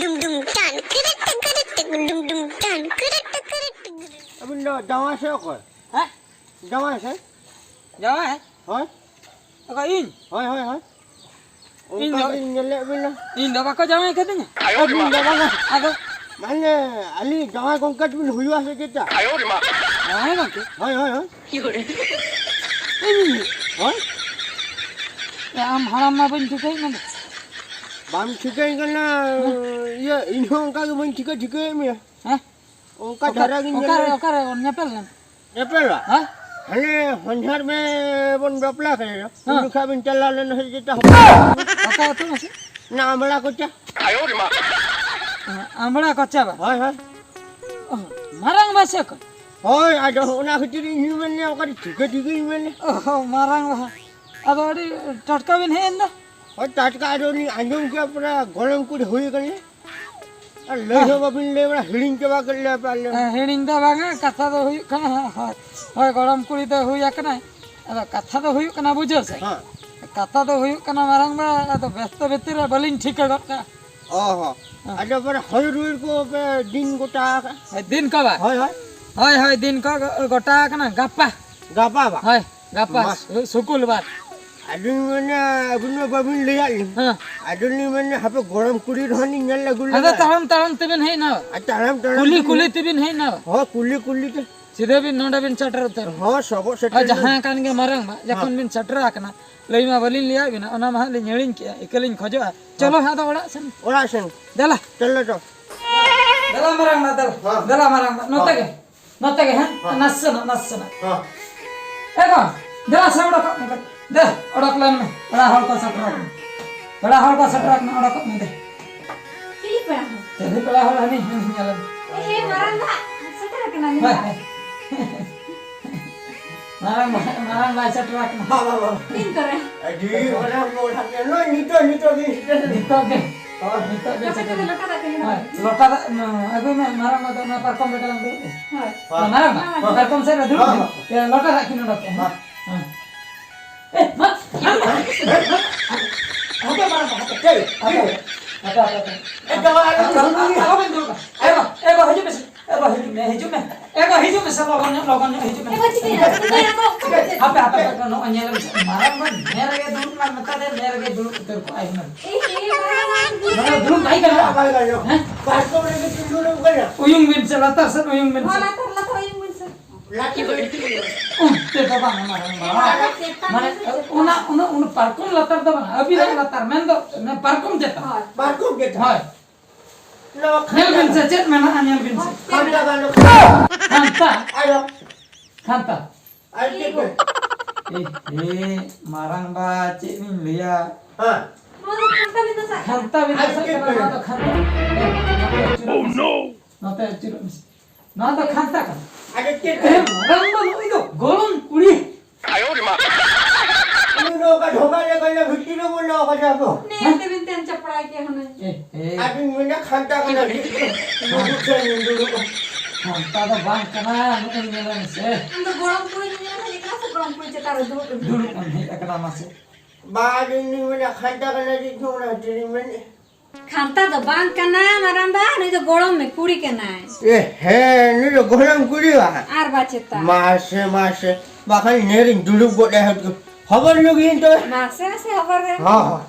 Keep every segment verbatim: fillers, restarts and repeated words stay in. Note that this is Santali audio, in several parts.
ᱰᱩᱢ ᱰᱩᱢ ᱴᱟᱱ ᱠᱤᱨᱤᱴ ᱠᱤᱨᱤᱴ ᱰᱩᱢ ᱰᱩᱢ ᱴᱟᱱ ᱠᱤᱨᱤᱴ ᱠᱤᱨᱤᱴ᱾ ᱟᱹᱵᱤᱱ ᱫᱚ ᱡᱟᱶᱟᱭ ᱥᱮ ᱚᱠᱚᱭ? ᱦᱮᱸ? ᱡᱟᱶᱟᱭ ᱥᱮ? ᱡᱟᱶᱟᱭ? ᱦᱳᱭ᱾ ᱚᱠᱚᱭ ᱤᱧ? ᱦᱳᱭ, ᱦᱳᱭ, ᱦᱳᱭ᱾ ᱤᱧ ᱚᱱᱠᱟ ᱫᱚ, ᱜᱤᱧ ᱧᱮᱞᱮᱫ ᱵᱤᱱᱟ᱾ ᱤᱧ ᱫᱚ ᱵᱟᱠᱚ ᱡᱟᱶᱟᱭ ᱠᱟᱫᱤᱧᱟ᱾ ᱟᱹᱵᱤᱱ ᱫᱚ ᱵᱟᱝᱟ᱾ ᱟᱫᱚ? ᱢᱟᱱᱮ, ᱟᱹᱞᱤᱧ ᱡᱟᱶᱟᱭ ᱜᱚᱝᱠᱮ ᱛᱟᱵᱤᱱ ᱦᱩᱭᱩᱜᱼᱟ ᱥᱮ ᱪᱮᱫ? ᱡᱟᱶᱟᱭ ᱜᱚᱝᱠᱮ? ᱦᱳᱭ, ᱦᱳᱭ, ᱦᱳᱭ᱾ ᱤᱧ? ᱦᱳᱭ᱾ ᱮ, ᱟᱢ ᱦᱟᱲᱟᱢ ᱢᱟ ᱵᱟᱹᱧ ᱴᱷᱤᱠᱟᱹᱭᱮᱫ ᱢᱮ ᱫᱚ᱾ ᱵᱟᱢ ᱴᱷᱤᱠᱟᱹᱭ ᱠᱟᱱᱟ, ᱦᱮᱸ? ᱤᱭᱟᱹ, ᱤᱧ ᱦᱚᱸ ᱚᱱᱠᱟ ᱜᱮ ᱵᱟᱹᱧ ᱴᱷᱤᱠᱟᱹ, ᱴᱷᱤᱠᱟᱹᱭᱮᱫ ᱢᱮᱭᱟ᱾ ᱦᱮᱸ? ᱚᱱᱠᱟ ᱚᱠᱟ-, ᱫᱷᱟᱨᱟ ᱜᱤᱧ ᱚᱠᱟᱨᱮ, ᱧᱮᱞᱮᱫ᱾ ᱚᱠᱟᱨᱮ ᱵᱚᱱ ᱧᱮᱯᱮᱞ ᱞᱮᱱ? ᱧᱮᱯᱮᱞᱟ? ᱦᱮᱸ? ᱦᱟᱱᱮ ᱦᱚᱧᱦᱟᱨ ᱢᱮ ᱵᱚᱱ ᱵᱟᱯᱞᱟ ᱠᱮᱫᱮ ᱫᱚ, ᱩᱱ ᱦᱮᱸ᱾ ᱡᱚᱠᱷᱟᱡ ᱵᱤᱱ ᱪᱟᱞᱟᱣ ᱞᱮᱱᱟ ᱥᱮ ᱪᱮᱫ? ᱚᱠᱟ ᱟᱹᱛᱩ ᱢᱟᱥᱮ? ᱚᱱᱟ ᱟᱢᱲᱟ ᱠᱚᱪᱟ᱾ ᱟᱢᱲᱟ ᱠᱚᱪᱟ ᱵᱟ? ᱦᱳᱭ, ᱦᱳᱭ᱾ ᱚ, ᱢᱟᱨᱟᱝ ᱵᱟ ᱥᱮ ᱚᱠᱚᱭ? ᱦᱳᱭ, ᱟᱫᱚ ᱚᱱᱟ ᱠᱷᱟᱹᱛᱤᱨ ᱤᱧ ᱦᱚᱸᱧ ᱢᱮᱱᱮᱫ, ᱚᱠᱟᱨᱮ ᱴᱷᱤᱠᱟᱹ ᱴᱷᱤᱠᱟᱹᱧ ᱢᱮᱱᱮᱫ᱾ ᱚ, ᱢᱟᱨᱟᱝ ᱵᱟ᱾ ᱟᱫᱚ ᱟᱹᱰᱤ ᱴᱟᱴᱠᱟ ᱵᱤᱱ ᱦᱮᱡ ᱮᱱ ᱫᱚ? ᱦᱳᱭ, ᱴᱟᱴᱠᱟ ᱟᱫᱚ ᱞᱤᱧ ᱟᱸᱡᱚᱢ ᱠᱮᱫᱟ, ᱯᱩᱨᱟᱹ ᱜᱚᱲᱚᱢ ᱠᱩᱲᱤ ᱦᱩᱭ ᱠᱟᱱᱟ᱾ ᱟᱨ ᱞᱟᱹᱭ ᱦᱚᱸ ᱵᱟᱵᱤᱱ ᱞᱟᱹᱭ ᱵᱟᱲᱟ, ᱦᱤᱲᱤᱧ ᱪᱟᱵᱟ ᱠᱮᱫ ᱞᱮᱭᱟ ᱯᱮ ᱟᱞᱮ᱾ ᱦᱮᱸ, ᱦᱤᱲᱤᱧ ᱫᱚ ᱵᱟᱝᱟ, ᱠᱟᱛᱷᱟ ᱫᱚ ᱦᱩᱭᱩᱜ ᱠᱟᱱᱟ, ᱦᱳᱭ, ᱦᱳᱭ, ᱜᱚᱲᱚᱢ ᱠᱩᱲᱤ ᱫᱚ ᱦᱩᱭ ᱟᱠᱟᱱᱟᱭ᱾ ᱟᱫᱚ ᱠᱟᱛᱷᱟ ᱫᱚ ᱦᱩᱭᱩᱜ ᱠᱟᱱᱟ, ᱵᱩᱡᱷᱟᱹᱣ ᱥᱮ? ᱦᱮᱸ᱾ ᱠᱟᱛᱷᱟ ᱫᱚ ᱦᱩᱭᱩᱜ ᱠᱟᱱᱟ, ᱢᱟᱨᱟᱝ ᱵᱟ, ᱟᱫᱚ ᱵᱮᱥᱛᱚ ᱵᱷᱤᱛᱤᱨ ᱨᱮ ᱵᱟᱹᱞᱤᱧ ᱴᱷᱤᱠᱟᱹ ᱜᱚᱫ ᱠᱟᱜᱼᱟ᱾ ᱚ ᱦᱚᱸ᱾ ᱦᱮᱸ᱾ ᱟᱫᱚ ᱯᱟᱨᱟ ᱦᱚᱭ ᱨᱩᱣᱟᱹᱲ ᱠᱚ ᱯᱮ ᱫᱤᱱ ᱜᱚᱴᱟ ᱟᱠᱟᱫᱼᱟ? ᱦᱳᱭ, ᱫᱤᱱ ᱠᱚ ᱵᱟ? ᱦᱳᱭ, ᱦᱳᱭ᱾ ᱦᱳᱭ, ᱦᱳᱭ, ᱫᱤᱱ ᱠᱚ ᱜᱚ-, ᱜᱚᱴᱟ ᱟᱠᱟᱱᱟ, ᱜᱟᱯᱟ᱾ ᱜᱟᱯᱟ ᱵᱟ? ᱦᱳᱭ, ᱜᱟᱯᱟ, ᱢᱟ᱾ ᱥᱩ-, ᱥᱩᱠᱩᱞ ᱵᱟᱨ᱾ ᱟᱫᱚᱧ ᱢᱮᱱᱟ, ᱟᱹᱵᱤᱱ ᱢᱟ ᱵᱟᱹᱵᱤᱱ ᱞᱟᱹᱭᱟᱫ ᱞᱤᱧ᱾ ᱦᱮᱸ᱾ ᱟᱫᱚᱞᱤᱧ ᱢᱮᱱᱟ, ᱦᱟᱯᱮ ᱜᱚᱲᱚᱢ ᱠᱩᱲᱤ ᱨᱮᱦᱚᱸ ᱞᱤᱧ ᱧᱮᱞ ᱟᱹᱜᱩ ᱟᱫᱚ ᱞᱮᱜᱮ᱾ ᱛᱟᱲᱟᱢ ᱛᱟᱲᱟᱢ ᱛᱮᱵᱤᱱ ᱦᱮᱡ ᱮᱱᱟ᱾ ᱟᱨ ᱛᱟᱲᱟᱢ ᱛᱟᱲᱟᱢ ᱠᱩᱞᱤ ᱛᱮᱵᱤᱱ ᱠᱩᱞᱤ ᱦᱮᱡ ᱛᱮᱵᱤᱱ ᱦᱮᱡ ᱮᱱᱟ᱾ ᱦᱳᱭ, ᱠᱩᱞᱤ ᱠᱩᱞᱤ ᱛᱮ᱾ ᱥᱤᱫᱷᱟᱹ ᱵᱤᱱ ᱱᱚᱰᱮ ᱵᱤᱱ ᱥᱮᱴᱮᱨ ᱩᱛᱟᱹᱨ ᱮᱱᱟ᱾ ᱦᱚᱸ, ᱥᱚᱵᱚᱜ ᱥᱮᱴᱮᱨ ᱟᱨ ᱞᱮᱱᱟ᱾ ᱡᱟᱦᱟᱸ ᱠᱟᱱ ᱜᱮ ᱢᱟᱨᱟᱝ ᱵᱟ, ᱡᱚᱠᱷᱚᱱ ᱦᱚᱸ᱾ ᱵᱤᱱ ᱥᱮᱴᱮᱨ ᱟᱠᱟᱱᱟ, ᱞᱟᱹᱭ ᱢᱟ ᱵᱟᱹᱞᱤᱧ ᱞᱟᱹᱭᱟᱫ ᱵᱤᱱᱟ, ᱚᱱᱟ ᱢᱟ ᱦᱟᱸᱜ ᱞᱤᱧ ᱦᱤᱲᱤᱧ ᱠᱮᱜᱼᱟ, ᱤᱠᱟᱹ ᱞᱤᱧ ᱠᱷᱚᱡᱚᱜᱼᱟ᱾ ᱪᱚᱞᱚ ᱦᱚᱸ᱾ ᱦᱟᱸᱜ ᱟᱫᱚ ᱚᱲᱟᱜ ᱥᱮᱱ᱾ ᱚᱲᱟᱜ ᱥᱮᱱ᱾ ᱫᱮᱞᱟ᱾ ᱪᱚᱞᱚ ᱪᱚ᱾ ᱫᱮᱞᱟ ᱢᱟᱨᱟᱝ ᱵᱟ, ᱫᱮᱞᱟ᱾ ᱦᱚᱸ᱾ ᱫᱮᱞᱟ ᱢᱟᱨᱟᱝ ᱵᱟ, ᱱᱚᱛᱮ ᱦᱚᱸ᱾ ᱜᱮ᱾ ᱱᱚᱛᱮ ᱜᱮ, ᱦᱮᱸ? ᱦᱚᱸ᱾ ᱱᱟᱥᱮᱱᱟᱜ, ᱱᱟᱥᱮᱱᱟᱜ᱾ ᱦᱚᱸ᱾ ᱮ ᱜᱚ, ᱫᱮᱞᱟ ᱥᱮ ᱚᱰᱚᱠᱚᱜ ᱢᱮ᱾ ᱫᱮ, ᱚᱰᱚᱠ ᱞᱮᱱ ᱢᱮ᱾ ᱯᱮᱲᱟ ᱦᱚᱲ ᱠᱚ ᱥᱮᱴᱮᱨ ᱟᱠᱟᱱᱟ᱾ ᱯᱮᱲᱟ ᱦᱚᱲ ᱠᱚ ᱥᱮᱴᱮᱨ ᱟᱠᱟᱱᱟ, ᱚᱰᱚᱠᱚᱜ ᱢᱮ ᱫᱮ᱾ ᱪᱤᱞᱤ ᱯᱮᱲᱟ ᱦᱚᱲ? ᱪᱤᱞᱤ ᱯᱮᱲᱟ ᱦᱚᱲ? ᱦᱟᱹᱱᱤ, ᱦᱟᱹᱱᱤ ᱧᱮᱞ ᱢᱮ᱾ ᱮ, ᱢᱟᱨᱟᱝ ᱵᱟ ᱥᱮᱴᱮᱨ ᱟᱠᱟᱱᱟ, ᱦᱳᱭ, ᱧᱮᱞ ᱢᱮ᱾ ᱦᱳᱭ᱾ ᱢᱟᱨᱟᱝ ᱵᱟ, ᱢᱟᱨᱟᱝ ᱵᱟᱭ ᱥᱮᱴᱮᱨ ᱟᱠᱟᱱᱟ᱾ ᱵᱟ, ᱵᱟ, ᱵᱟ᱾ ᱛᱤᱱ ᱠᱚᱨᱮ? ᱟᱹᱰᱤ ᱢᱟᱨᱟᱝ ᱵᱚ ᱚᱲᱟᱜ ᱜᱮ᱾ ᱱᱚᱜᱼᱚᱭ ᱱᱤᱛᱚᱜ, ᱱᱤᱛᱚᱜ ᱜᱮ ᱥᱮᱴᱮᱨ᱾ ᱱᱤᱛᱚᱜ ᱜᱮ? ᱦᱳᱭ᱾ ᱱᱤᱛᱚᱜ ᱜᱮ ᱦᱟᱯᱮ ᱥᱮᱴᱮᱨ᱾ ᱛᱚᱵᱮ ᱞᱚᱴᱟ ᱫᱟᱜ ᱠᱚᱧ ᱦᱳᱭ, ᱚᱰᱚᱠ ᱞᱚᱴᱟ ᱫᱟᱜ, ᱢᱟ, ᱟᱹᱜᱩᱭ ᱢᱮ, ᱢᱟᱨᱟᱝ ᱵᱟ ᱫᱚ ᱚᱱᱟ ᱯᱟᱨᱠᱚᱢ ᱨᱮ ᱜᱮᱞᱟᱝ ᱫᱩᱲᱩᱵ ᱜᱮ᱾ ᱦᱳᱭ᱾ ᱦᱳᱭ, ᱢᱟᱨᱟᱝ ᱵᱟ, ᱦᱳᱭ᱾ ᱯᱟᱨᱠᱚᱢ ᱥᱮᱫ ᱨᱮ ᱫᱩᱲᱩᱵ ᱦᱳᱭ, ᱢᱮ᱾ ᱦᱳᱭ᱾ ᱮ, ᱞᱚᱴᱟ ᱫᱟᱜ ᱠᱤᱱ ᱚᱰᱚᱠ ᱠᱮᱫ᱾ ᱦᱳᱭ᱾ ᱦᱳᱭ᱾ ᱮ, ᱢᱟ, ᱦᱟᱯᱮ, ᱢᱟᱨᱟᱝ ᱵᱟ, ᱦᱟᱯᱮ᱾ ᱪᱮᱫ? ᱦᱟᱯᱮ᱾ ᱦᱟᱯᱮ, ᱦᱟᱯᱮ, ᱦᱟᱯᱮ᱾ ᱮ ᱵᱟᱵᱟ, ᱟᱞᱚ ᱵᱮᱱ ᱫᱩᱲᱩᱵᱟ᱾ ᱮ ᱵᱟ, ᱮ ᱵᱟ, ᱦᱤᱡᱩᱜ ᱢᱮᱥᱮ᱾ ᱮ ᱵᱟ, ᱦᱤᱡᱩᱜ ᱢᱮ, ᱦᱤᱡᱩᱜ ᱢᱮ᱾ ᱮ ᱵᱟ, ᱦᱤᱡᱩᱜ ᱢᱮᱥᱮ, ᱞᱚᱜᱚᱱ ᱧᱚᱜ, ᱞᱚᱜᱚᱱ ᱧᱚᱜ ᱦᱤᱡᱩᱜ ᱢᱮ᱾ ᱮ ᱵᱟ, ᱪᱤᱠᱟᱹᱭᱮᱱᱟ? ᱪᱤᱠᱟᱹᱭᱮᱱᱟ? ᱦᱟᱯᱮ, ᱦᱟᱯᱮ, ᱦᱟᱯᱮ, ᱱᱚᱜᱼᱚᱭ ᱧᱮᱞ ᱢᱮᱥᱮ᱾ ᱢᱟᱨᱟᱝ ᱵᱟ ᱱᱮ ᱨᱮᱜᱮ ᱫᱩᱲᱩᱵ ᱢᱟ ᱢᱮᱛᱟ ᱫᱮ, ᱱᱮ ᱨᱮᱜᱮ ᱫᱩᱲᱩᱵ ᱩᱛᱟᱹᱨ ᱠᱚᱜᱼᱟᱭ ᱦᱩᱱᱟᱹᱝ᱾ ᱮ, ᱮ, ᱢᱟᱨᱟᱝ ᱵᱟ᱾ ᱱᱚᱰᱮ ᱫᱩᱲᱩᱵ ᱵᱟᱭ ᱜᱟᱱᱚᱜᱼᱟ᱾ ᱵᱟᱭ ᱜᱟᱱᱚᱜᱼᱟ᱾ ᱦᱮᱸ? ᱯᱟᱨᱠᱚᱢ ᱨᱮᱜᱮ ᱛᱤᱸᱜᱩ ᱫᱩᱲᱩᱵ ᱜᱟᱱᱚᱜᱼᱟ᱾ ᱩᱭᱩᱝ ᱵᱤᱱ ᱥᱮ, ᱞᱟᱛᱟᱨ ᱥᱮᱫ ᱩᱭᱩᱝ ᱵᱤᱱ ᱥᱮ᱾ ᱦᱚᱸ, ᱞᱟᱛᱟᱨ, ᱞᱟᱛᱟᱨ ᱩᱭᱩᱝ ᱵᱤᱱ ᱥᱮ᱾ ᱞᱟᱛᱟᱨ ᱨᱮ ᱛᱤᱸᱜᱩ᱾ ᱩᱱᱛᱮ ᱫᱚ ᱵᱟᱝ, ᱢᱟᱨᱟᱝ ᱵᱟ᱾ ᱟᱨᱚ ᱪᱮᱛᱟᱱ ᱢᱟᱱᱮ, ᱨᱮ ᱪᱮᱛᱟᱱ᱾ ᱚᱱᱟ, ᱚᱱᱟ, ᱚᱱᱟ ᱯᱟᱨᱠᱚᱢ ᱞᱟᱛᱟᱨ ᱫᱚ ᱵᱟᱝ, ᱟᱹᱵᱤᱱᱟᱜ ᱦᱮᱸ? ᱞᱟᱛᱟᱨ, ᱢᱮᱱᱫᱚ ᱚᱱᱟ ᱯᱟᱨᱠᱚᱢ ᱪᱮᱛᱟᱱ᱾ ᱦᱳᱭ᱾ ᱯᱟᱨᱠᱚᱢ ᱪᱮᱛᱟᱱ᱾ ᱦᱳᱭ᱾ ᱱᱚᱣᱟ ᱧᱮᱞ ᱵᱤᱱ ᱥᱮ, ᱪᱮᱫ ᱢᱮᱱᱟᱜᱼᱟ, ᱧᱮᱞ ᱵᱤᱱ ᱥᱮ᱾ ᱠᱷᱟᱱᱛᱟ ᱵᱟᱹᱱᱩᱜ᱾ ᱠᱷᱟᱱᱛᱟ᱾ ᱟᱨᱚ᱾ ᱠᱷᱟᱱᱛᱟ᱾ ᱟᱨ ᱪᱮᱫ ᱠᱚ? ᱮ, ᱮ, ᱢᱟᱨᱟᱝ ᱵᱟ, ᱪᱮᱫ ᱤᱧ ᱞᱟᱹᱭᱟ? ᱦᱮᱸ᱾ ᱱᱚᱣᱟ ᱫᱚ ᱠᱷᱟᱱᱛᱟ ᱵᱤᱱ ᱫᱚ ᱥᱟᱵ ᱟᱨ ᱠᱟᱱᱟ᱾ ᱪᱮᱫ ᱠᱚ? ᱱᱚᱣᱟ ᱫᱚ ᱠᱷᱟᱱᱛᱟ᱾ ᱱᱚᱛᱮ ᱟᱹᱪᱩᱨᱚᱜ ᱢᱮᱥᱮ᱾ ᱱᱚᱛᱮ ᱟᱹᱪᱩᱨᱚᱜ ᱢᱮᱥᱮ᱾ ᱱᱚᱣᱟ ᱫᱚ ᱠᱷᱟᱱᱛᱟ ᱠᱟᱱᱟ᱾ ᱟᱫᱚ ᱪᱮᱫ? ᱮ, ᱢᱟᱨᱟᱝ ᱵᱟ, ᱱᱩᱭ ᱫᱚ ᱜᱚᱲᱚᱢ ᱠᱩᱲᱤ᱾ ᱩᱱᱤ ᱫᱚ ᱚᱠᱟ ᱰᱷᱚᱸᱜᱟ ᱞᱮᱠᱟ ᱧᱚᱜ ᱵᱷᱤᱛᱤᱨ ᱨᱮᱵᱚᱱ ᱫᱚᱦᱚ ᱠᱟᱫᱮᱭᱟ ᱛᱚ᱾ ᱱᱮ ᱛᱮᱵᱤᱱ ᱛᱮᱱ ᱪᱟᱯᱲᱟᱭ ᱠᱮ ᱦᱩᱱᱟᱹᱝ᱾ ᱮ, ᱮ᱾ ᱟᱫᱚᱧ ᱢᱮᱱᱟ ᱠᱷᱟᱱᱛᱟ ᱠᱟᱱᱟ ᱪᱮᱫ ᱪᱚ? ᱞᱩᱵᱩᱜ ᱥᱮ ᱫᱩᱲᱩᱵ᱾ ᱠᱷᱟᱱᱛᱟ ᱫᱚ ᱵᱟᱝ ᱠᱟᱱᱟ, ᱱᱚᱜᱼᱚᱭ ᱧᱮᱞ ᱢᱮᱥᱮ᱾ ᱟᱢ ᱫᱚ ᱜᱚᱲᱚᱢ ᱠᱩᱲᱤ ᱧᱮᱧᱮᱞ ᱦᱮᱡ ᱠᱟᱱᱟ ᱥᱮ ᱜᱚᱲᱚᱢ ᱠᱩᱲᱤ ᱪᱮᱛᱟᱱ ᱨᱮ ᱫᱩᱲᱩᱵ ᱮᱢ ᱦᱮᱡ ᱟᱠᱟᱱᱟ ᱢᱟᱥᱮ? ᱵᱟ, ᱟᱫᱚᱧ ᱢᱮᱱᱟ ᱠᱷᱟᱱᱛᱟ ᱠᱟᱱᱟ ᱪᱮᱫ ᱪᱚ, ᱚᱱᱟ ᱠᱷᱟᱹᱛᱤᱨ ᱤᱧ ᱢᱮᱱᱮᱫ᱾ ᱠᱷᱟᱱᱛᱟ ᱫᱚ ᱵᱟᱝ ᱠᱟᱱᱟ, ᱢᱟᱨᱟᱝ ᱵᱟ, ᱱᱩᱭ ᱫᱚ ᱜᱚᱲᱚᱢ ᱢᱮ ᱠᱩᱲᱤ ᱠᱟᱱᱟᱭ᱾ ᱮ ᱦᱮᱸ, ᱱᱩᱭ ᱫᱚ ᱜᱚᱲᱚᱢ ᱠᱩᱲᱤ ᱵᱟ? ᱟᱨ ᱵᱟᱪᱮᱛᱟ᱾ ᱢᱟᱥᱮ, ᱢᱟᱥᱮ, ᱵᱟᱠᱷᱟᱱ ᱱᱮᱨᱤᱧ ᱫᱩᱲᱩᱵ ᱜᱚᱫ ᱮ ᱦᱚᱵᱚᱨ ᱧᱚᱜ ᱜᱤᱭᱟᱹᱧ ᱛᱚᱵᱮ᱾ ᱢᱟᱥᱮ, ᱢᱟᱥᱮ, ᱦᱚᱵᱚᱨ ᱨᱮ᱾ ᱦᱚᱸ, ᱦᱚᱸ᱾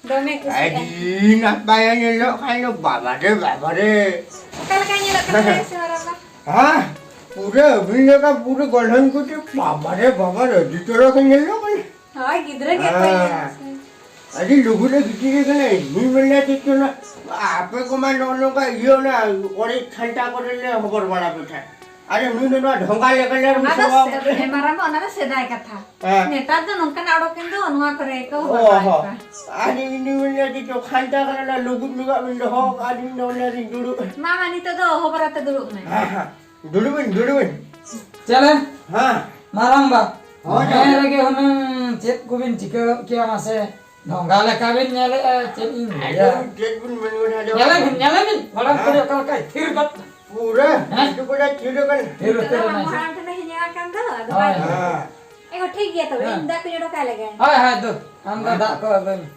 ᱫᱚᱢᱮ ᱠᱩᱥᱤᱜᱼᱟ᱾ ᱟᱹᱰᱤ ᱱᱟᱯᱟᱭ ᱧᱮᱞᱚᱜ ᱠᱷᱟᱱ ᱫᱚ, ᱵᱟᱵᱟ ᱨᱮ, ᱵᱟᱵᱟ ᱨᱮ᱾ ᱚᱠᱟ ᱞᱮᱠᱟᱭ ᱧᱮᱞᱚᱜ ᱠᱟᱱᱟ, ᱞᱟᱹᱭ ᱢᱮᱥᱮ, ᱢᱟᱨᱟᱝ ᱵᱟ? ᱦᱮᱸ, ᱯᱩᱨᱟᱹ ᱟᱹᱵᱤᱱ ᱞᱮᱠᱟ ᱯᱩᱨᱟᱹ ᱜᱚᱞᱦᱚᱱ ᱠᱚᱛᱮ, ᱵᱟᱵᱟ ᱨᱮ, ᱵᱟᱵᱟ ᱨᱮ, ᱟᱹᱰᱤ ᱪᱚᱨᱚᱠ ᱮ ᱧᱮᱞᱚᱜ ᱠᱟᱱᱟ᱾ ᱦᱳᱭ, ᱜᱤᱫᱽᱨᱟᱹ ᱜᱮ ᱦᱮᱸ᱾ ᱚᱠᱚᱭ ᱧᱮᱞ ᱥᱮ? ᱟᱹᱰᱤ ᱞᱩᱜᱩ ᱞᱮ ᱜᱤᱛᱤᱡ ᱟᱠᱟᱱᱟ, ᱤᱧ ᱢᱮᱱᱫᱟ ᱪᱮᱫ ᱪᱚ ᱱᱟ, ᱟᱯᱮ ᱠᱚᱢᱟ ᱱᱚᱜᱼᱚ ᱱᱚᱝᱠᱟ ᱤᱭᱟᱹ ᱚᱱᱟ ᱚᱲᱮᱡ ᱠᱷᱟᱱᱴᱟ ᱠᱚᱨᱮ ᱞᱮ ᱦᱚᱵᱚᱨ ᱵᱟᱲᱟ ᱯᱮ ᱠᱷᱟᱱ᱾ ᱟᱨ ᱱᱩᱭ ᱫᱚ ᱱᱚᱣᱟ ᱰᱷᱚᱸᱜᱟ ᱞᱮᱠᱟ ᱞᱮ ᱚᱱᱟ ᱫᱚ ᱨᱩᱥᱟᱹᱣᱟ ᱥᱮ-, ᱵᱚᱞᱮ᱾ ᱦᱮᱸ, ᱢᱟᱨᱟᱝ ᱵᱟ, ᱚᱱᱟ ᱫᱚ ᱥᱮᱫᱟᱭ ᱠᱟᱛᱷᱟ᱾ ᱦᱮᱸ᱾ ᱱᱮᱛᱟᱨ ᱫᱚ ᱱᱚᱝᱠᱟᱱᱟᱜ ᱚᱰᱚᱠ ᱮᱱ ᱫᱚ, ᱱᱚᱣᱟ ᱠᱚᱨᱮ ᱠᱚ ᱦᱚᱵᱚᱨ ᱚ ᱵᱟᱲᱟᱭᱮᱫ ᱦᱚᱸ᱾ ᱠᱚᱣᱟ᱾ ᱟᱨ ᱤᱧ ᱫᱩᱧ ᱢᱮᱱᱫᱟ ᱪᱮᱫ ᱪᱚ ᱠᱷᱟᱱᱴᱟ ᱠᱚᱨᱮ ᱚᱱᱟ ᱞᱩᱵᱩᱜ ᱧᱚᱜᱟᱜ ᱵᱤᱱ ᱫᱚᱦᱚ ᱠᱟᱜᱼᱟ, ᱟᱹᱞᱤᱧ ᱫᱚ ᱚᱱᱟ ᱨᱤᱧ ᱫᱩᱲᱩᱵ᱾ ᱢᱟ, ᱢᱟ, ᱱᱤᱛᱚᱜ ᱫᱚ ᱦᱚᱵᱚᱨ ᱟᱛᱮ ᱫᱩᱲᱩᱵ ᱢᱮ᱾ ᱦᱮᱸ, ᱦᱮᱸ᱾ ᱫᱩᱲᱩᱵᱟᱹᱧ, ᱫᱩᱲᱩᱵᱟᱹᱧ᱾ ᱪᱮᱞᱮ? ᱦᱮᱸ᱾ ᱢᱟᱨᱟᱝ ᱵᱟ᱾ ᱦᱳᱭ᱾ ᱱᱮ ᱨᱮᱜᱮ ᱦᱩᱱᱟᱹᱝ ᱪᱮᱫ ᱠᱚᱵᱤᱱ ᱪᱤᱠᱟᱹ ᱜᱚᱫ ᱠᱮᱭᱟ ᱢᱟᱥᱮ? ᱰᱷᱚᱸᱜᱟ ᱞᱮᱠᱟ ᱵᱤᱱ ᱧᱮᱞᱮᱜᱼᱟ, ᱪᱮᱫ ᱤᱧ ᱞᱟᱹᱭᱟ? ᱟᱫᱚ ᱪᱮᱫ ᱵᱤᱱ ᱢᱮᱱ ᱜᱚᱫᱟ ᱟᱫᱚ? ᱧᱮᱞᱮ ᱵᱤᱱ, ᱧᱮᱞᱮ ᱵᱤᱱ, ᱜᱚᱲᱚᱢ ᱦᱮᱸ᱾ ᱠᱩᱲᱤ ᱚᱠᱟ ᱞᱮᱠᱟᱭ ᱛᱷᱤᱨ ᱜᱚᱫ ᱱᱟ᱾ ᱯᱩᱨᱟᱹ ᱦᱮᱸ? ᱟᱹᱰᱤ ᱵᱚᱲᱟ ᱛᱷᱤᱨ ᱟᱠᱟᱱᱟ᱾ ᱛᱷᱤᱨ ᱱᱤᱛᱚᱜ ᱫᱚ ᱩᱛᱟᱹᱨ ᱮᱱᱟᱭ ᱢᱟᱢᱟ ᱥᱮ? ᱦᱟᱲᱟᱢ ᱴᱷᱮᱱᱮ ᱦᱮᱡ ᱟᱠᱟᱱ ᱫᱚ, ᱟᱫᱚ ᱦᱳᱭ᱾ ᱵᱟᱭ ᱦᱮᱸ᱾ ᱮ ᱜᱚ, ᱴᱷᱤᱠ ᱜᱮᱭᱟ ᱛᱚᱵᱮ, ᱦᱮᱸ᱾ ᱤᱧ ᱫᱟᱜ ᱠᱚᱧ ᱚᱰᱚᱠᱟ ᱞᱮᱜᱮ᱾ ᱦᱳᱭ, ᱦᱳᱭ, ᱫᱩ, ᱟᱢ ᱫᱚ ᱦᱮᱸ᱾ ᱫᱟᱜ ᱠᱚ ᱟᱹᱜᱩᱭ ᱢᱮ᱾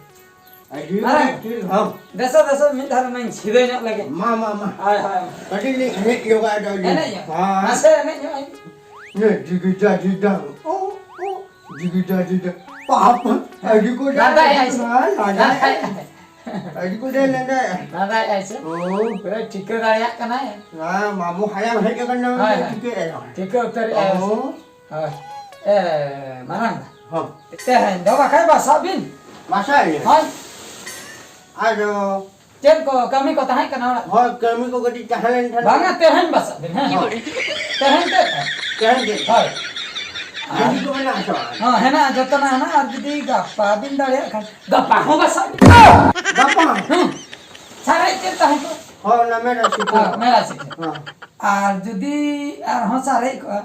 ᱟᱹᱰᱤ ᱟᱨ ᱢᱚᱡᱽ ᱪᱮᱫ ᱦᱚᱸ᱾ ᱫᱮᱥᱟ, ᱫᱮᱥᱟ, ᱢᱤᱫ ᱫᱷᱟᱣ ᱨᱮ ᱢᱟᱧ ᱥᱤᱫᱟᱹᱭ ᱧᱚᱜ ᱞᱮᱜᱮ᱾ ᱢᱟ, ᱢᱟ, ᱢᱟ᱾ ᱦᱳᱭ, ᱦᱳᱭ᱾ ᱠᱟᱹᱴᱤᱡ ᱞᱤᱧ ᱮᱱᱮᱡ ᱧᱚᱜᱟ ᱟᱫᱚ ᱞᱤᱧ᱾ ᱮᱱᱮᱡ ᱧᱚᱜ? ᱦᱮᱸ᱾ ᱢᱟᱥᱮ ᱮᱱᱮᱡ ᱧᱚᱜ ᱟᱹᱧ᱾ ᱱᱮ ᱡᱤᱜᱤ ᱡᱟ ᱡᱤ ᱡᱟ᱾ ᱳ, ᱳ, ᱡᱤᱜᱤ ᱡᱟ ᱡᱤ ᱡᱟ᱾ ᱯᱟᱯ᱾ ᱟᱹᱰᱤ ᱠᱚ ᱞᱟᱸᱫᱟᱭᱮᱜᱼᱟᱭ ᱥᱮ? ᱦᱮᱸ, ᱞᱟᱸᱫᱟᱭᱮᱜᱼᱟᱭ᱾ ᱞᱟᱸᱫᱟᱭᱮᱜᱼᱟᱭ᱾ ᱟᱹᱰᱤ ᱠᱚ ᱞᱟᱸᱫᱟᱭᱮᱜᱼᱟᱭ᱾ ᱞᱟᱸᱫᱟᱭᱮᱜᱼᱟᱭ ᱥᱮ? ᱳ᱾ ᱯᱩᱨᱟᱹ ᱴᱷᱤᱠᱟᱹ ᱫᱟᱲᱮᱭᱟᱜ ᱠᱟᱱᱟᱭ᱾ ᱦᱮᱸ, ᱢᱟᱢᱩ ᱦᱟᱭᱟᱢ ᱦᱮᱡ ᱟᱠᱟᱱᱟ, ᱦᱳᱭ, ᱦᱳᱭ᱾ ᱴᱷᱤᱠᱟᱹᱭᱮᱜᱼᱟᱭ᱾ ᱴᱷᱤᱠᱟᱹ ᱩᱛᱟᱹᱨᱮᱜᱼᱟᱭ ᱥᱮ? ᱳ᱾ ᱦᱳᱭ᱾ ᱮ, ᱢᱟᱨᱟᱝ ᱵᱟ᱾ ᱦᱚᱸ᱾ ᱛᱮᱦᱮᱧ ᱫᱚ ᱵᱟᱠᱷᱟᱡ ᱵᱟᱥᱟᱜ ᱵᱤᱱ᱾ ᱵᱟᱥᱟᱜ ᱟᱹᱞᱤᱧ? ᱦᱳᱭ᱾ ᱟᱫᱚ ᱪᱮᱫ ᱠᱚ ᱠᱟᱹᱢᱤ ᱠᱚ ᱛᱟᱦᱮᱸ ᱠᱟᱱᱟ ᱚᱲᱟᱜ? ᱦᱳᱭ, ᱠᱟᱹᱢᱤ ᱠᱚ ᱠᱟᱹᱴᱤᱡ ᱛᱟᱦᱮᱸ ᱞᱮᱱ ᱠᱷᱟᱱ᱾ ᱵᱟᱝᱟ, ᱛᱮᱦᱮᱧ ᱵᱟᱥᱟᱜ ᱵᱤᱱ, ᱦᱮᱸ᱾ ᱦᱚᱸ᱾ ᱛᱮᱦᱮᱧ ᱪᱮᱫ? ᱛᱮᱦᱮᱧ ᱪᱮᱫ? ᱦᱳᱭ᱾ ᱟᱨ ᱡᱩᱫᱤ ᱠᱚ ᱢᱮᱱᱟᱜ ᱟᱥᱮ ᱵᱟᱝ? ᱦᱚᱸ, ᱦᱮᱱᱟᱜᱼᱟ, ᱡᱚᱛᱚᱱᱟᱜ ᱦᱮᱱᱟᱜᱼᱟ, ᱟᱨ ᱡᱩᱫᱤ ᱜᱟᱯᱟ ᱵᱤᱱ ᱫᱟᱲᱮᱭᱟᱜ ᱠᱷᱟᱱ, ᱜᱟᱯᱟ ᱦᱚᱸ ᱵᱟᱥᱟᱜ ᱵᱤᱱ᱾ ᱜᱟᱯᱟ? ᱦᱩᱸ᱾ ᱥᱟᱨᱮᱡ ᱪᱮᱫ ᱛᱟᱦᱮᱸ ᱠᱚᱜᱼᱟ? ᱦᱳᱭ, ᱚᱱᱟ ᱢᱮᱞᱟ ᱥᱤᱴᱤ᱾ ᱦᱳᱭ, ᱢᱮᱞᱟ ᱥᱤᱴᱤ᱾ ᱦᱚᱸ᱾ ᱟᱨ ᱡᱩᱫᱤ ᱟᱨᱦᱚᱸ ᱥᱟᱨᱮᱡ ᱠᱚᱜᱼᱟ,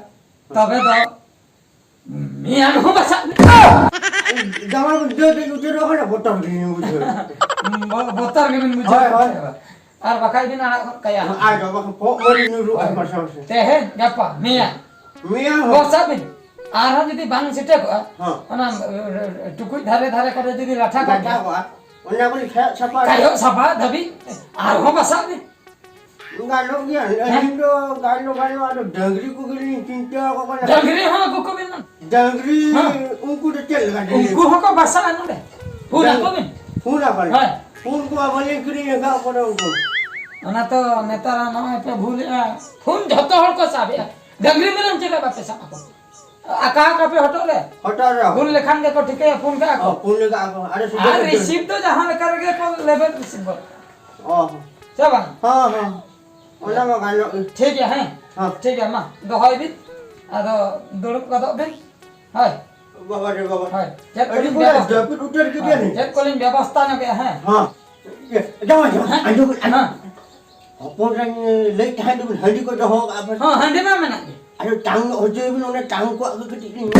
ᱛᱚᱵᱮ ᱫᱚ ᱢᱮᱭᱟᱝ ᱦᱚᱸ ᱵᱟᱥᱟᱜ ᱢᱮ᱾ ᱡᱟᱶᱟᱭ ᱠᱚ ᱫᱟᱹᱲ ᱫᱟᱹᱲ ᱩᱛᱟᱹᱨᱚᱜ ᱠᱟᱱᱟ, ᱵᱚᱛᱚᱨ ᱜᱮᱞᱤᱧ ᱵᱩᱡᱷᱟᱹᱣ᱾ ᱵᱚ-, ᱵᱚᱛᱚᱨ ᱜᱮᱵᱤᱱ ᱵᱩᱡᱷᱟᱹᱣ᱾ ᱦᱳᱭ, ᱦᱳᱭ᱾ ᱟᱨ ᱵᱟᱠᱷᱟᱡ ᱵᱤᱱ ᱟᱲᱟᱜ ᱜᱚᱫ ᱠᱟᱭᱟ᱾ ᱟᱨ ᱵᱟᱠᱷᱟᱱ ᱯᱚᱜ ᱢᱟᱹᱨᱤ ᱧᱩᱨᱩᱜᱼᱟ ᱦᱳᱭ᱾ ᱯᱟᱥᱟ ᱯᱟᱥᱤ᱾ ᱛᱮᱦᱮᱧ, ᱜᱟᱯᱟ, ᱢᱮᱭᱟᱝ᱾ ᱢᱮᱭᱟᱝ ᱦᱚᱸ᱾ ᱵᱚᱨᱥᱟ ᱫᱤᱱ᱾ ᱟᱨᱦᱚᱸ ᱡᱩᱫᱤ ᱵᱟᱝ ᱥᱮᱴᱮᱨᱚᱜᱼᱟ, ᱦᱚᱸ᱾ ᱚᱱᱟ, ᱮ, ᱮ, ᱴᱩᱠᱩᱡ ᱫᱷᱟᱨᱮ ᱫᱷᱟᱨᱮ ᱠᱚᱨᱮ ᱡᱩᱫᱤ ᱞᱟᱴᱷᱟ ᱠᱚᱜ ᱞᱟᱴᱷᱟ ᱜᱮᱭᱟ᱾ ᱠᱚᱜᱼᱟ, ᱚᱱᱟ ᱠᱚᱞᱤᱧ ᱠᱷᱮᱲ ᱥᱟᱯᱷᱟ᱾ ᱠᱷᱮᱲ ᱥᱟᱯᱷᱟ ᱫᱷᱟᱹᱵᱤᱡ ᱟᱨᱦᱚᱸ ᱵᱟᱥᱟᱜ ᱵᱤᱱ᱾ ᱜᱟᱱᱚᱜ ᱜᱮᱭᱟ᱾ ᱦᱮᱸ? ᱟᱹᱞᱤᱧ ᱫᱚ ᱜᱟᱱ ᱫᱚ ᱜᱟᱱᱚᱜᱼᱟ, ᱟᱫᱚ ᱰᱟᱹᱝᱨᱤ ᱠᱚᱜᱮ ᱞᱤᱧ ᱪᱤᱱᱛᱟᱹ ᱟᱠᱚ ᱠᱟᱱᱟ᱾ ᱰᱟᱹᱝᱨᱤ ᱦᱚᱸ ᱟᱹᱜᱩ ᱠᱚᱵᱤᱱ ᱢᱟ᱾ ᱰᱟᱹᱝᱨᱤ, ᱦᱮᱸ᱾ ᱩᱱᱠᱩ ᱫᱚ ᱪᱮᱫ ᱞᱮᱠᱟ ᱰᱟᱹᱝᱨᱤ? ᱩᱱᱠᱩ ᱦᱚᱸᱠᱚ ᱵᱟᱥᱟᱜᱼᱟ ᱱᱚᱰᱮ᱾ ᱯᱷᱳᱱ ᱰᱟᱹᱝ-, ᱟᱠᱚ ᱵᱤᱱ᱾ ᱯᱷᱳᱱ ᱟᱠᱚ ᱵᱤᱱ᱾ ᱦᱳᱭ᱾ ᱯᱷᱳᱱ ᱠᱚᱢᱟ ᱵᱟᱹᱞᱤᱧ ᱠᱤᱨᱤᱧ ᱟᱠᱟᱫ ᱠᱚ ᱩᱱᱠᱩ᱾ ᱚᱱᱟ ᱛᱚ ᱱᱮᱛᱟᱨ ᱱᱚᱜᱼᱚᱭ ᱯᱮ ᱵᱷᱩᱞᱮᱜᱼᱟ᱾ ᱯᱷᱳᱱ ᱡᱷᱚᱛᱚ ᱦᱚᱲ ᱠᱚ ᱥᱟᱵᱮᱜᱼᱟ᱾ ᱰᱟᱹᱝᱨᱤ ᱢᱮᱨᱚᱢ ᱪᱮᱫᱟᱜ ᱵᱟᱯᱮ ᱥᱟᱵ ᱟᱠᱚ? ᱟᱠᱟ ᱟᱠᱟ ᱯᱮ ᱦᱚᱴᱚᱜ ᱨᱮ? ᱦᱚᱴᱚᱜ ᱨᱮ᱾ ᱯᱷᱳᱱ ᱞᱮᱠᱷᱟᱱ ᱜᱮᱠᱚ ᱴᱷᱤᱠᱟᱹᱭᱟ, ᱯᱷᱳᱱ ᱠᱟᱜᱼᱟ ᱠᱚ᱾ ᱚ, ᱯᱷᱳᱱ ᱞᱮᱠᱷᱟᱱ ᱜᱮᱠᱚ᱾ ᱟᱨ ᱨᱤᱥᱤᱵᱷ ᱫᱚ ᱡᱟᱦᱟᱸ ᱞᱮᱠᱟ ᱨᱮᱜᱮ ᱠᱚ ᱞᱮᱵᱮᱫ ᱨᱤᱥᱤᱵᱷ ᱜᱚᱫ᱾ ᱚ᱾ ᱥᱮ ᱵᱟᱝ? ᱦᱚᱸ, ᱦᱚᱸ᱾ ᱚᱱᱟ ᱢᱟ ᱜᱟᱱᱚᱜ ᱜᱮ᱾ ᱴᱷᱤᱠ ᱜᱮᱭᱟ, ᱦᱮᱸ? ᱦᱚᱸ᱾ ᱴᱷᱤᱠ ᱜᱮᱭᱟ, ᱢᱟ, ᱫᱚᱦᱚᱭ ᱵᱤᱱ᱾ ᱟᱫᱚ ᱫᱩᱲᱩᱵ ᱜᱚᱫᱚᱜ ᱵᱤᱱ᱾ ᱦᱳᱭ᱾ ᱵᱟᱵᱟ ᱨᱮ ᱵᱟᱵᱟ᱾ ᱦᱳᱭ᱾ ᱪᱮᱫ ᱟᱹᱰᱤ ᱠᱚᱞᱤᱧ ᱵᱚᱲ ᱵᱮᱵᱚᱥᱛᱷᱟ-, ᱡᱟᱹᱯᱤᱫ ᱩᱛᱟᱹᱨ ᱦᱳᱭ, ᱠᱮᱫᱮᱭᱟ ᱞᱤᱧ᱾ ᱪᱮᱫ ᱠᱚᱞᱤᱧ ᱵᱮᱵᱚᱥᱛᱷᱟ ᱧᱚᱜᱮᱜᱼᱟ, ᱦᱮᱸ? ᱦᱚᱸ᱾ ᱤᱭᱟᱹ, ᱡᱟᱶᱟᱭ, ᱡᱟᱶᱟᱭ, ᱦᱮᱸ? ᱟᱸᱡᱚᱢ ᱵᱤᱱ, ᱟᱸᱡᱚᱢ᱾ ᱦᱮᱸ᱾ ᱦᱚᱯᱚᱱ ᱨᱮᱱ ᱞᱟᱹᱭ ᱛᱟᱦᱮᱸᱫ ᱫᱚᱵᱤᱱ ᱦᱟᱺᱰᱤ ᱠᱚ ᱫᱚᱦᱚ ᱠᱟᱜᱼᱟ ᱵᱤᱱ᱾ ᱦᱚᱸ, ᱦᱟᱺᱰᱤ ᱢᱟ ᱢᱮᱱᱟᱜ ᱜᱮ᱾ ᱟᱫᱚ ᱴᱟᱝ ᱧᱚᱜ ᱦᱚᱪᱚᱭ ᱵᱤᱱ, ᱚᱱᱟ ᱴᱟᱝ ᱠᱚᱣᱟᱜ ᱜᱮ ᱠᱟᱹᱴᱤᱡ ᱞᱤᱧ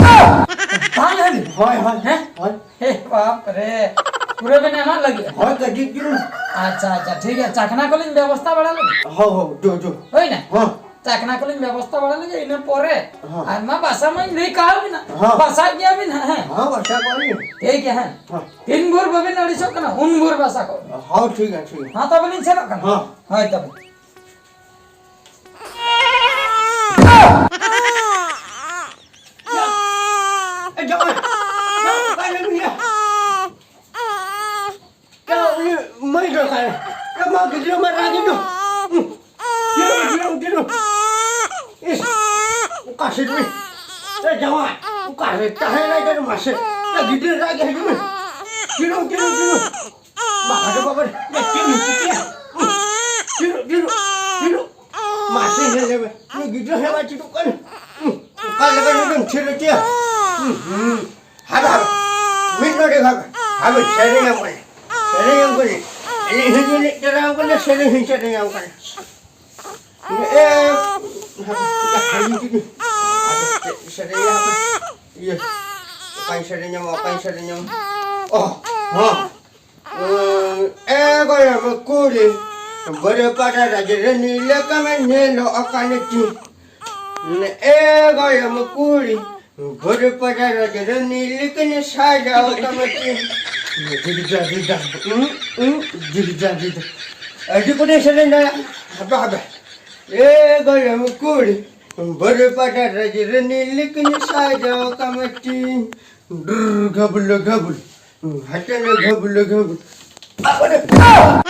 ᱴᱟᱝ ᱦᱟᱺᱰᱤ? ᱦᱳᱭ, ᱦᱳᱭ, ᱦᱮᱸ? ᱦᱳᱭ᱾ ᱮ ᱵᱟᱯ ᱨᱮ, ᱯᱩᱨᱟᱹ ᱵᱤᱱ ᱮᱢᱟᱜ ᱞᱟᱹᱜᱤᱫ? ᱦᱳᱭ, ᱠᱟᱹᱴᱤᱡ ᱪᱩᱞᱩᱝ᱾ ᱟᱪᱪᱷᱟ, ᱟᱪᱪᱷᱟ, ᱴᱷᱤᱠ ᱜᱮᱭᱟ, ᱪᱟᱠᱷᱱᱟ ᱠᱚᱞᱤᱧ ᱵᱮᱵᱚᱥᱛᱷᱟ ᱵᱟᱲᱟ ᱞᱮᱜᱮ᱾ ᱦᱳᱭ, ᱦᱳᱭ, ᱡᱳ, ᱡᱳ᱾ ᱦᱩᱭᱱᱟ? ᱦᱚᱸ᱾ ᱴᱟᱠᱱᱟ ᱠᱚᱞᱤᱧ ᱵᱮᱵᱚᱥᱛᱷᱟ ᱵᱟᱲᱟ ᱞᱮᱜᱮ, ᱤᱱᱟᱹ ᱯᱚᱨᱮ᱾ ᱦᱚᱸ᱾ ᱟᱨ ᱢᱟ ᱵᱟᱥᱟ ᱢᱟᱧ ᱞᱟᱹᱭ ᱠᱟᱜ ᱵᱤᱱᱟ᱾ ᱦᱚᱸ᱾ ᱵᱟᱥᱟᱜ ᱜᱮᱭᱟ ᱵᱤᱱ ᱦᱟᱸᱜ, ᱦᱮᱸ᱾ ᱦᱚᱸ, ᱵᱟᱥᱟ ᱠᱚᱜᱼᱟ ᱞᱤᱧ᱾ ᱴᱷᱤᱠ ᱜᱮᱭᱟ, ᱦᱮᱸ᱾ ᱦᱚᱸ᱾ ᱛᱤᱱ ᱵᱷᱳᱨ ᱵᱟᱵᱤᱱ ᱟᱹᱲᱤᱥᱚᱜ ᱠᱟᱱᱟ, ᱩᱱ ᱵᱷᱳᱨ ᱵᱟᱥᱟ ᱠᱚᱜ ᱵᱤᱱ᱾ ᱦᱚᱸ, ᱴᱷᱤᱠ ᱜᱮᱭᱟ, ᱴᱷᱤᱠ ᱜᱮᱭᱟ᱾ ᱦᱚᱸ, ᱛᱚᱵᱮ ᱞᱤᱧ ᱥᱮᱱᱚᱜ ᱠᱟᱱᱟ᱾ ᱦᱚᱸ᱾ ᱦᱳᱭ, ᱛᱚᱵᱮ᱾ ᱮ, ᱡᱟᱶᱟᱭ! ᱡᱟᱶᱟᱭ, ᱚᱠᱟᱭ ᱱᱟᱢ ᱭᱟ? ᱭᱟ, ᱩᱱᱤ ᱢᱟᱹᱭ ᱫᱚ ᱚᱠᱟᱭ? ᱭᱟ, ᱢᱟ ᱜᱤᱫᱽᱨᱟᱹ ᱢᱟ ᱨᱟᱜ ᱮᱫ ᱫᱚ᱾ ᱦᱩᱸ᱾ ᱛᱤᱨᱩ, ᱛᱤᱨᱩ, ᱛᱤᱨᱩ᱾ ᱤᱥ, ᱚᱠᱟ ᱥᱮᱫ ᱨᱮ? ᱮ, ᱡᱟᱶᱟᱭ, ᱚᱠᱟ ᱨᱮ ᱛᱟᱦᱮᱸ ᱞᱮᱱ ᱫᱚ ᱢᱟᱥᱮ? ᱭᱟ, ᱜᱤᱫᱽᱨᱟᱹ ᱨᱟᱜ ᱮᱫ ᱦᱤᱡᱩᱜ ᱢᱮ᱾ ᱛᱤᱨᱩ, ᱛᱤᱨᱩ, ᱛᱤᱨᱩ᱾ ᱵᱟᱵᱟ ᱨᱮ ᱵᱟᱵᱟ ᱨᱮ, ᱭᱟ, ᱪᱮᱫ ᱮᱢ ᱪᱤᱠᱟᱹᱭᱟ? ᱛᱤᱨᱩ, ᱛᱤᱨᱩ, ᱛᱤᱨᱩ᱾ ᱢᱟᱥᱮ ᱧᱮᱞ ᱞᱮᱢᱮ, ᱩᱱᱤ ᱜᱤᱫᱽᱨᱟᱹ ᱦᱮᱡ ᱵᱟᱭ ᱪᱮᱫᱚᱜ ᱠᱟᱱ᱾ ᱚᱠᱟ ᱞᱮᱠᱟ ᱱᱩᱭ ᱫᱚᱢ ᱛᱷᱤᱨ ᱦᱚᱪᱚᱭᱟ? ᱦᱩᱸ, ᱦᱩᱸ᱾ ᱦᱟᱵᱮ, ᱦᱟᱵᱮ᱾ ᱢᱤᱫ ᱱᱚᱰᱮ ᱦᱟᱵᱮ᱾ ᱦᱟᱵᱮ, ᱥᱮᱨᱮᱧ ᱟᱢ ᱠᱟᱱᱟ᱾ ᱥᱮᱨᱮᱧ ᱟᱢ ᱠᱟᱱᱟ᱾ ᱮᱱᱮᱡ ᱦᱚᱸᱧ ᱮᱱᱮᱡ ᱛᱚᱨᱟ ᱟᱢ ᱠᱟᱱᱟ, ᱥᱮᱨᱮᱧ ᱦᱚᱸᱧ ᱥᱮᱨᱮᱧ ᱟᱢ ᱠᱟᱱᱟ᱾ ᱮ, ᱦᱟᱵᱮ, ᱦᱟᱵᱮ, ᱦᱟᱵᱮ᱾ ᱟᱫᱚ ᱪᱮᱫ ᱥᱮᱨᱮᱧ ᱦᱟᱵᱮ? ᱤᱭᱟᱹ, ᱚᱠᱟᱧ ᱥᱮᱨᱮᱧ ᱟᱢᱟ, ᱚᱠᱟᱧ ᱥᱮᱨᱮᱧ ᱟᱢᱟ? ᱚ, ᱦᱚᱸ᱾ ᱮ ᱜᱚᱭᱚᱢ ᱠᱩᱲᱤ, ᱵᱟᱹᱨᱯᱟᱫᱟ ᱨᱟᱡᱽᱨᱟᱱᱤ ᱞᱮᱠᱟᱢ ᱧᱮᱞᱚᱜ ᱠᱟᱱ ᱪᱤ? ᱮ ᱜᱚᱭᱚᱢ ᱠᱩᱲᱤ, ᱵᱟᱹᱨᱯᱟᱫᱟ ᱨᱟᱡᱽᱨᱟᱱᱤ ᱞᱮᱠᱟᱧ ᱥᱟᱡᱟᱣ ᱠᱟᱱ ᱪᱤ? ᱡᱤᱜᱤᱡᱟ ᱡᱤᱜᱤᱡᱟ, ᱩᱸ, ᱩᱸ, ᱡᱤᱜᱤᱡᱟ ᱡᱤᱜᱤᱡᱟ᱾ ᱟᱹᱰᱤ ᱠᱚᱴᱷᱤᱱ ᱥᱮᱨᱮᱧ ᱫᱟᱲᱮᱭᱟᱜᱼᱟ᱾ ᱦᱟᱯᱮ, ᱦᱟᱯᱮ᱾ ᱮ ᱜᱚᱭᱚᱢ ᱠᱩᱲᱤ, ᱵᱟᱹᱨᱯᱟᱫᱟ ᱨᱟᱡᱽᱨᱟᱱᱤ ᱞᱮᱠᱟᱧ ᱥᱟᱡᱟᱣ ᱠᱟᱱ ᱪᱤ? ᱰᱨ, ᱜᱷᱟᱵᱞ, ᱜᱷᱟᱵᱞ᱾ ᱦᱟᱪᱟᱞ, ᱜᱷᱟᱵᱞ, ᱜᱷᱟᱵᱞ᱾ ᱟᱵᱟᱨ, ᱟ!